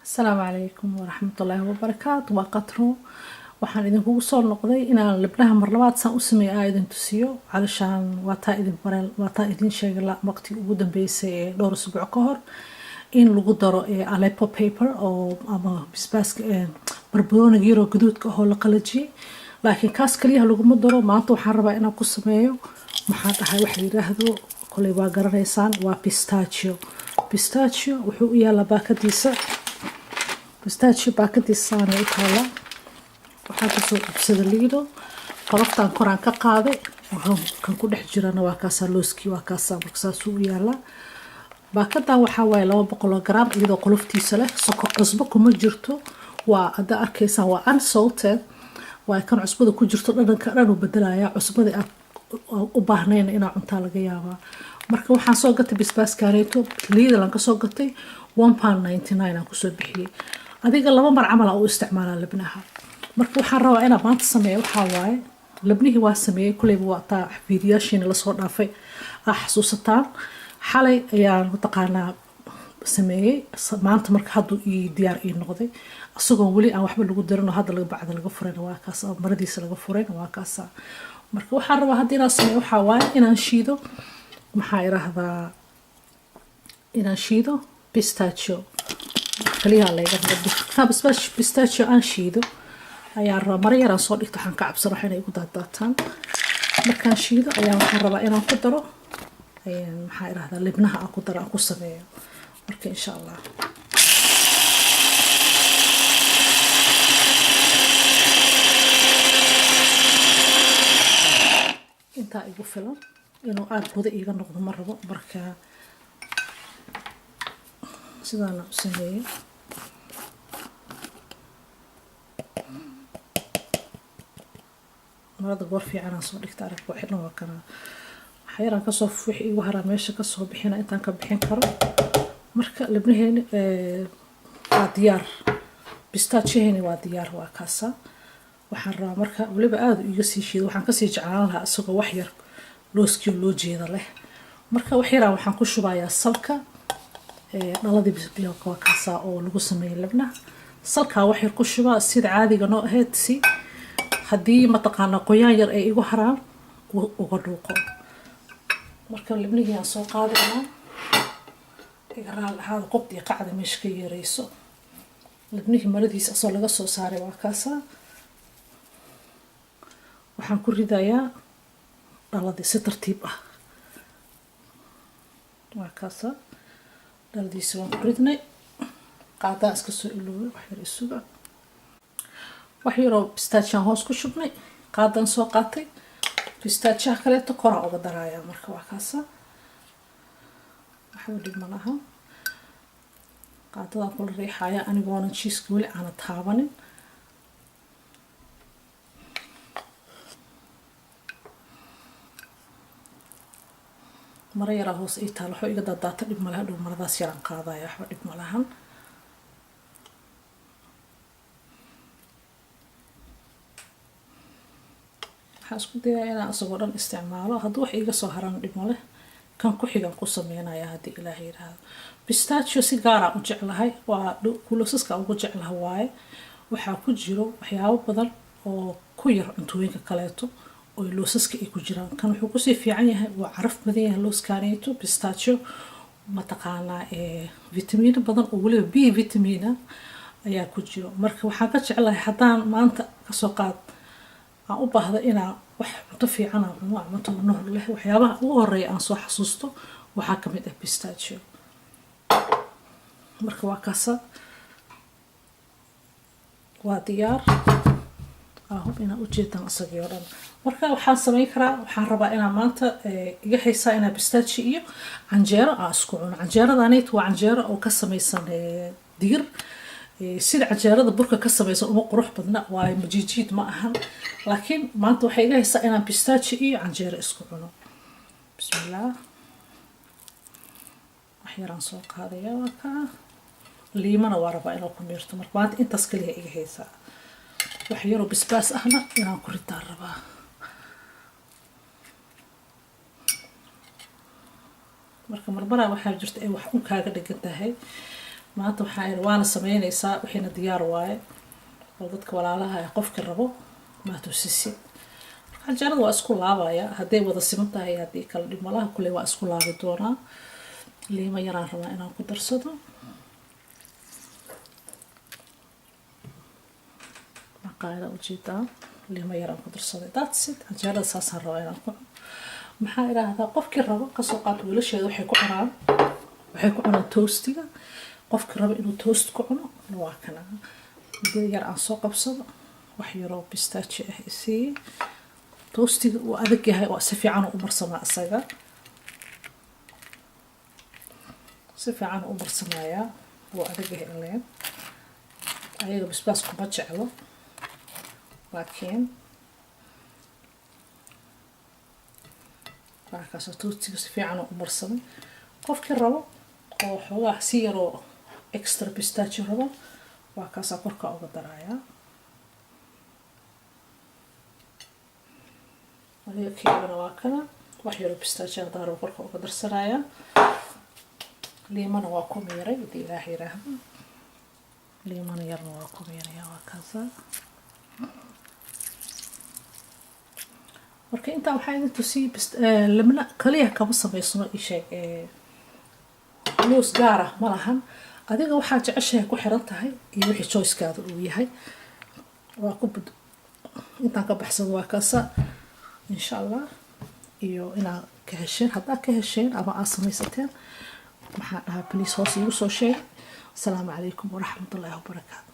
Asalaamu calaykum waraxmatullaahi wabarakaatu. Waa Qatro. Waxaan idinkugu soo noqday inaan libnaha mar labaad saan u sameeyo aa idin tusiyo. Calashaan waa taa idin bare, waa taa idin sheegay waqti ugu dambeysay ee dhowr usbuuc ka hor in lagu daro Aleppo pepper oo ama basbaaska barbarooniga yaroo gaduudka ahoo la qalajiyey, laakiin kaas kaliyaha laguma daro. Maanta waxaan rabaa inaan ku sameeyo, maxaan dhahay, waxa la yiraahdo, koley waa garanaysaan, waa pistachio. Pistachio wuxuu u yaalaa baakadiisa, pistachio baakadiisa saanay u taalaa. Waxaan kasoo iibsada Lidl. Qoloftaan koraan ka qaaday, kan ku dhex jirana waa kaasaa, looskii waa kaasaa. Marka saasuu u yaalaa. Baakadan waxaa waaye 200 gram iyadoo qoloftiisa leh. Soko cusbo kuma jirto, waa haddaa arkaysaan, waa unsalted. Waa kan cusbada ku jirto, dhadhanka dhan u bedelaya. Cusbada aad u baahnayn inaa cuntaa laga yaabaa. Marka waxaan soo gatay basbaaskaaneeto Lidl aan kasoo gatay, £1.99 aan kusoo bixiyey. Adiga laba mar camal aan u isticmaalaa libnaha. Marka waxaan rabaa inaan maanta sameeyo waxaa waaye, libnihii waa sameeyey kuleyba, waa taa fiidiyaashiina lasoo dhaafay aa xasuusataan. Xalay ayaan mataqaanaa sameeyey. Maanta marka hadduu ii diyaar ii noqday, isagoo weli aan waxba lagu darin oo hadda laga bacda laga furayna waa kaas, maradiisa laga furayna waa kaasa. Marka waxaan rabaa hadda inaan sameeyo waxaa waaye inaan shiido, maxaa iraahdaa, inaan shiido pistachio kaliyaa layga raba. Pistachio aan shiido ayaan rabaa. Mara yaraan soo dhigto, waxaan ka cabsan wax inay igu daadaataan. Markaan shiido ayaa waxaan rabaa inaan ku daro, maxaa irahdaa, libnaha aan ku daro, aan ku sameeyo. Marka insha Allah intaa igu filan. Inuu aada budo iiga noqdo ma rabo. Marka sidaana u sameeyey. Marada goor fiicanaan soo dhigta. Arag, waa xidhan, waa kana. Waxaa yaraan kasoo wixii igu haraa meesha kasoo bixina intaan ka bixin karo. Marka libnaheeni waa diyaar, pistachio-heeni waa diyaar, waa kaasa. Waxaan rabaa marka weliba aada iga sii shiido. Waxaan kasii jeclaan lahaa isagoo wax yar looskiio loo jeeda leh. Marka wax yaraan waxaan ku shubayaa salka dhaladii. Waa kaasaa oo lagu sameeyey libnaha. Salkaa wax yar ku shubaa sida caadiga noo ahayd, si haddii mataqaanaa qoyaan yar ay igu haraan uga dhuuqo. Marka libnihii aan soo qaadaynaa. Iga raal ahaada qobdii qacda meesha ka yeerayso. Libnihii maradiisa asoo laga soo saaray waa kaasaa. Waxaan ku ridayaa dhaladii si tartiib ah. Waa kaasaa, dhaladiisi waan ku ridnay. Qaadaa iska soo iloobay, wax yar isuga. Wax yaroo pistachio-an hoos ku shubnay, qaadaan soo qaatay, pistachio-ha kaleeto koraan uga darayaa. Marka waa kaasa, waxba dhib ma laha. Qaadadaan kula riixaya anigoonan cheese-ka weli aana taabanin. Maro yaraa hoos ii taal, waxba iga daadaata dhib malaha. Dhow maradaas yaraan qaadaya, waxba dhib ma lahan. Waxaan isku dayaa inaan isagoo dhan isticmaalo. Haddii wax iiga soo haran dhib ma leh, kan ku xigan ku sameynaya haddii Ilaahay yidhaahdo. Pistachio si gaara u jeclahay, waa kuloosaska ugu jeclaha waaye. Waxaa ku jiro waxyaabo badan oo ku yar cuntooyinka kaleeto oo loosaska ay ku jiraan. Kan wuxuu kusii fiican yahay waa caraf badan yahay looskaneeto pistachio. Mataqaanaa vitamiino badan oo weliba B vitamin-a ayaa ku jiro. Marka waxaan ka jeclahay haddaan maanta kasoo qaad aan u baahdo inaan wax cunto fiican aan cuno, cunto nuhur leh, waxyaabaha ugu horeeya aan soo xasuusto waxaa kamid ah pistachio. Marka waa kaasa, waa diyaar. Ahub inaa ujeedaan isagii oo dhan. Marka waxaan sameyn karaa, waxaan rabaa inaan maanta iga haysaa inaa pistachio iyo canjeero aan isku cuno. Canjeeradanit waa canjeero oo ka samaysan digir. Sida canjeerada burka ka samaysan uma qurux badna, waayo majiijiid ma ahan, laakiin maanta waxay iga haysaa inaan pistachio iyo canjeero isku cuno. Bismillaah, wax yaraan soo qaadaya, waa kaa. Liimana waa rabaa inaa ku miirto. Marka maanta intaas kaliya iga haysaa. Wax yaroo basbaas ahna inaan ku ritaan rabaa. Marka marmaraa waxaa jirta ay wax un kaaga dhigan tahay. Maanta waxaa iri waana sameynaysaa, wixiina diyaar waaye oo dadka walaalaha ee qofki rabo maa tusisi. Marka canjeerada waa isku laabaya, hadday wada siman tahay, haddii kala dhib malaha, kulley waa isku laabi doonaa. Liima yaraan rabaa inaan ku darsado. Maqaayada ujeedaa, liima yaraan ku darsaday. That's it. Canjeerada saasaan rabaa inaan ku cuno. Maxaa idhaahdaa, qofkii rabo kasoo qaat, wiilasheeda waxay ku cunaan toastiga. Qofkii rabo inuu toast ku cuno waa kana. Midida yar aan soo qabsado, wax yaroo pistachio ah isiiye. Toastiga uu adag yahay, waa si fiican u marsamaa, isaga si fiican u marsamayaa, wuu adag yahay. Ileen ayaga basbaas kuma jeclo, laakiin markaas toastiga si fiican u marsamay. Qofkii rabo oo xoogaa si yaroo extra pistachio rabo, waa kaasaa korka uga darayaa. Adiga keegana waa kana, wax yaroo pistachio haddaan rabo korka uga darsanayaa. Liimana waa ku miiray, hadii Ilaah yiraahdo, liimana yarna waa ku miiraya, waa kaasa. Marka intaa waxaa idin tusiyey, limna kaliya kama samaysno. Isheeg, loos gaar ah ma lahan, adiga waxaa jeceshahay ku xiran tahay iyo wixii choicekaada uu yahay. Waa ku bud intaan ka baxsado, waa kaasa. Insha Allah iyo inaad ka hesheen. Haddaad ka hesheen ama aad samaysateen, maxaa dhahaa, please hoos iigu soo sheeg. Asalaamu calaykum waraxmatullaahi wabarakaatu.